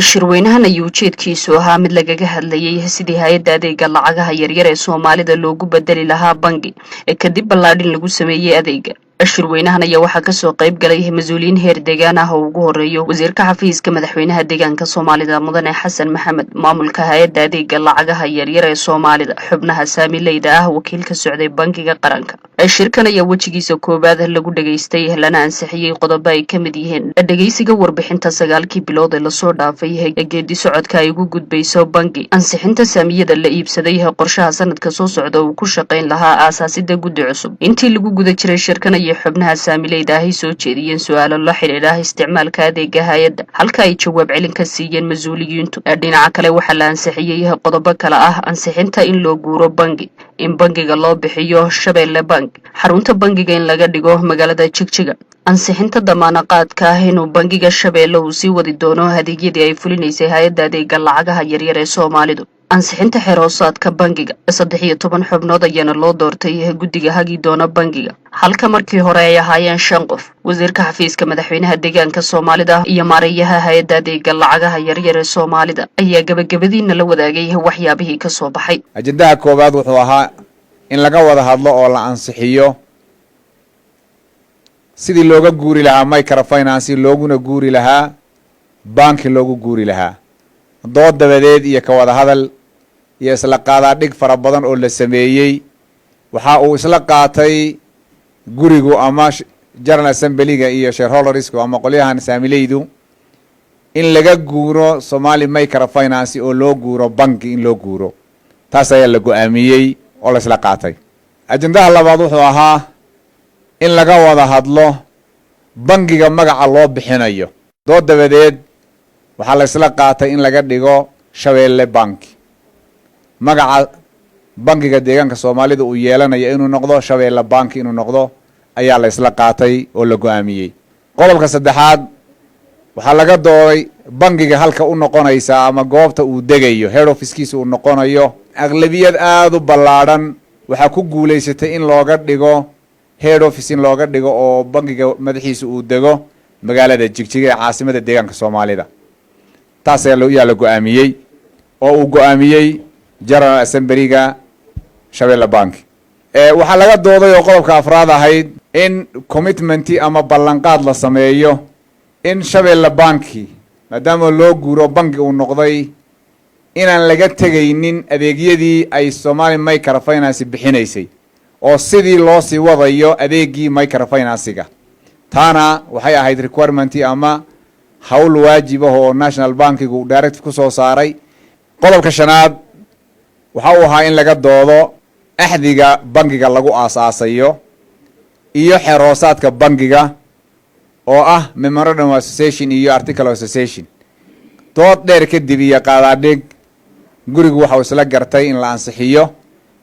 Shirweynahan ayuu ujeedkiisu ahaa mid lagaga hadlayay sidii hay-adda adeega lacagaha yaryar ee Soomaalida loogu bedeli lahaa bangi, kadib ballaadhin lagu sameeyey adeega. Shirweynahan ayaa waxaa kasoo qayb galay mas-uuliyiin heer deegaan ah oo ugu horeeyo wasiirka xafiiska madaxweynaha deegaanka Soomaalida, Mudane Xasan Maxamed, maamulka hay-adda adeega lacagaha yaryar ee Soomaalida, xubnaha saamileyda ah, wakiil ka socday Bangiga Qaranka. Shirkan ayaa wejigiisa koowaad lagu dhegaystay lana ansixiyey qodobo ay ka mid yihiin dhegeysiga warbixinta 9kii bilood ee lasoo dhaafay, geedi socodka ay ugu gudbayso bangi, ansixinta saamiyada la iibsaday, qorshaha sanadka soo socda uu ku shaqayn lahaa, aasaasida guddi cusub. Intii lagu guda jiray shirkan ayay xubnaha saamileyda ahi soo jeediyeen su-aalo la xidhiidha isticmaalka adeega hay-adda, halka ay jawaab celin ka siiyeen mas-uuliyiintu. Dhinaca kale, waxaa la ansixiyey qodobo kale ah: ansixinta in loo guuro bangi, in bangiga loo bixiyo Shabeelle Bank, xarunta bangiga in laga dhigo magaalada Jigjiga, ansixinta damaanaqaadka ah inuu Bangiga Shabeelle uu sii wadi doono adeegyadii ay fulinaysay hay-adda adeega lacagaha yaryar ee Soomaalidu, ansixinta xeroosaadka bangiga. 13 xubnood ayaana loo doortay guddiga hagi doona bangiga, halka markii hore ay ahaayeen shan qof. Wasiirka xafiiska madaxweynaha deegaanka Soomaalida iyo maareeyaha hay-adda adeega lacagaha yaryar ee Soomaalida ayaa gebagabadiina la wadaagay waxyaabihii ka soo baxay. Ajendaha koowaad wuxuu ahaa in laga wada hadlo oo la ansixiyo sidii looga guuri lahaa microfinance looguna guuri lahaa banki loogu guuri lahaa. Dood dabadeed iyo ka wada hadal iyo isla qaadaa dhig fara badan oo la sameeyey, waxa uu isla qaatay gurigu ama general assemblyga iyo shareholdersku ama qolyahan saamileydu in laga guuro Somali microfinance oo loo guuro banki in loo guuro. Taas ayaa la go-aamiyey oo la isla qaatay. Ajendaha labaad wuxuu ahaa in laga wada hadlo bangiga magaca loo bixinayo. Dood dabadeed, waxaa la isla qaatay in laga dhigo Shabeelle Bank. Magaca bangiga deegaanka Soomaalida uu yeelanayo inuu noqdo Shabeelle Bank inuu noqdo ayaa la isla qaatay oo la go-aamiyey. Qodobka saddexaad, waxaa laga dooday bangiga halka u noqonaysa ama goobta uu degayo, head officekiisa uu noqonayo. Aqlabiyad aada u ballaadhan waxaa ku guulaysatay in looga dhigo head office, in looga dhigo oo bangiga madaxiisa uu dego magaalada Jigjiga ee caasimada deegaanka Soomaalida. Taas ayaa la go-aamiyey oo uu go-aamiyey general assemblyga Shabeelle Bank. Waxaa laga dooday oo qodobka afraad ahayd in commitmenti ama ballanqaad la sameeyo in Shabeelle Banki, maadaama loo guuro banki uu noqday, inaan laga tegaynin adeegyadii ay Somali microfinance bixinaysay oo sidii loo sii wadayo adeegii microfinance-ga. Taana waxay ahayd requirement ama hawl waajib ah oo National Bankigu uu direct ku soo saaray. Qodobka shanaad waxa uu ahaa in laga doodo axdiga bangiga lagu aasaasayo iyo xeroosaadka bangiga oo ah memorandum of association iyo article of association. Dood dheer kadib iyo qaadaadhig, gurigu waxa uu isla gartay in la ansixiyo,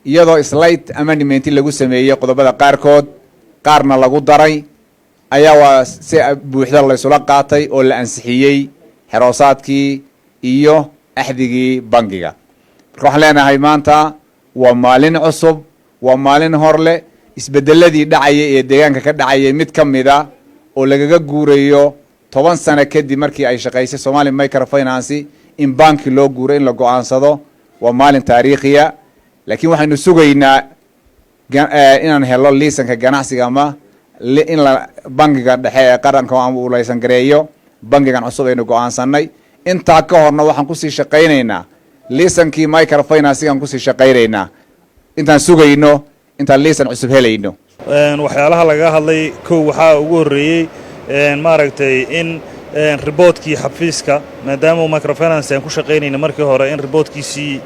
iyadoo slight amendment lagu sameeyey qodobada qaarkood, qaarna lagu daray, ayaa waa si buuxda laysula qaatay oo la ansixiyey xeroosaadkii iyo axdigii bangiga. Marka waxaan leenahay, maanta waa maalin cusub, waa maalin hor leh. Isbedeladii dhacaya ee deegaanka ka dhacayay mid ka mida oo lagaga guurayo, 10 sano kadib markii ay shaqaysay Somali microfinance, in banki loo guuro, in la go-aansado, waa maalin taariikhiya. Laakiin waxaynu sugaynaa inaan helo liisanka ganacsiga ama in la bangiga dhexe ee qaranka ama uu laysan gareeyo bangigan cusub aynu go-aansanay. Intaa ka horna waxaan kusii shaqaynaynaa liisankii microfinance-gaan kusii shaqaynaynaa intaan sugayno, intaan liisan cusub helayno. Waxyaalaha lagaga hadlay, kow, waxaa ugu horreeyey, maaragtay, in reportkii xafiiska, maadaama microfinance aan ku shaqaynayna markii hore, in reportkiisii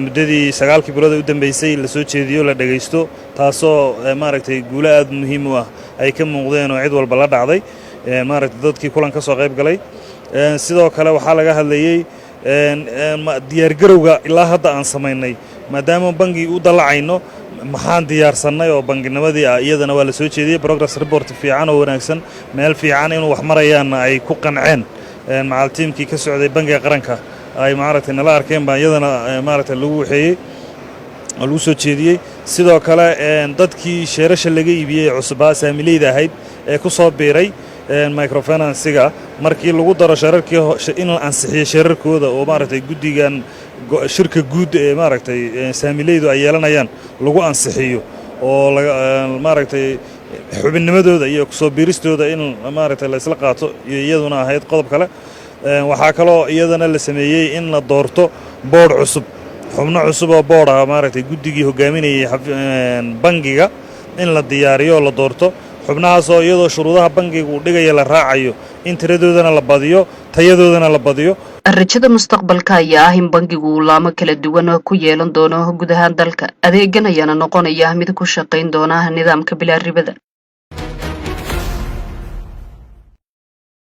muddadii 9kii bilood ee u dambeysay la soo jeediyo, la dhegaysto, taasoo, maaragtay, guulo aad muhiim u ah ay ka muuqdeen oo cid walba la dhacday, maaragtay, dadkii kulan ka soo qayb galay. Sidoo kale, waxaa laga hadlayey diyaargarowga ilaa hadda aan samaynay, maadaama bangi u dallacayno, maxaan diyaarsannay oo banginimadii ah. Iyadana waa la soo jeediyey progress report fiican oo wanaagsan, meel fiican inuu wax marayaanna ay ku qanceen macal tiimkii ka socday Bangiga Qaranka ay, maaragtay, nala arkeen baa iyadana, maaragtay, lagu waxeeyey oo lagu soo jeediyey. Sidoo kale, dadkii sheerasha laga iibiyey ee cusubaa, saamileyda ahayd ee ku soo biiray Microfinance-iga markii lagu daro shararkii, in la ansixiyo shararkooda oo maaragtay guddigan shirka guud ee maaragtay saamileydu ay yeelanayaan lagu ansixiyo oo maaragtay xubinnimadooda iyo kusoo biiristooda in maaragtay la isla qaato iyo iyaduna ahayd qodob kale. Waxaa kaloo iyadana la sameeyey in la doorto board cusub, xubno cusub oo board ah, maaragtay guddigii hogaaminayay bangiga in la diyaariyo oo la doorto xubnahaasoo iyadoo shuruudaha bangiga uu dhigaya la raacayo, in tiradoodana la badiyo, tayadoodana la badiyo. Rajada mustaqbalka ayaa ah in bangigu uu laamo kala duwan ku yeelan doono guud ahaan dalka. Adeegan ayaana noqonaya mid ku shaqayn doona nidaamka bilaa ribada.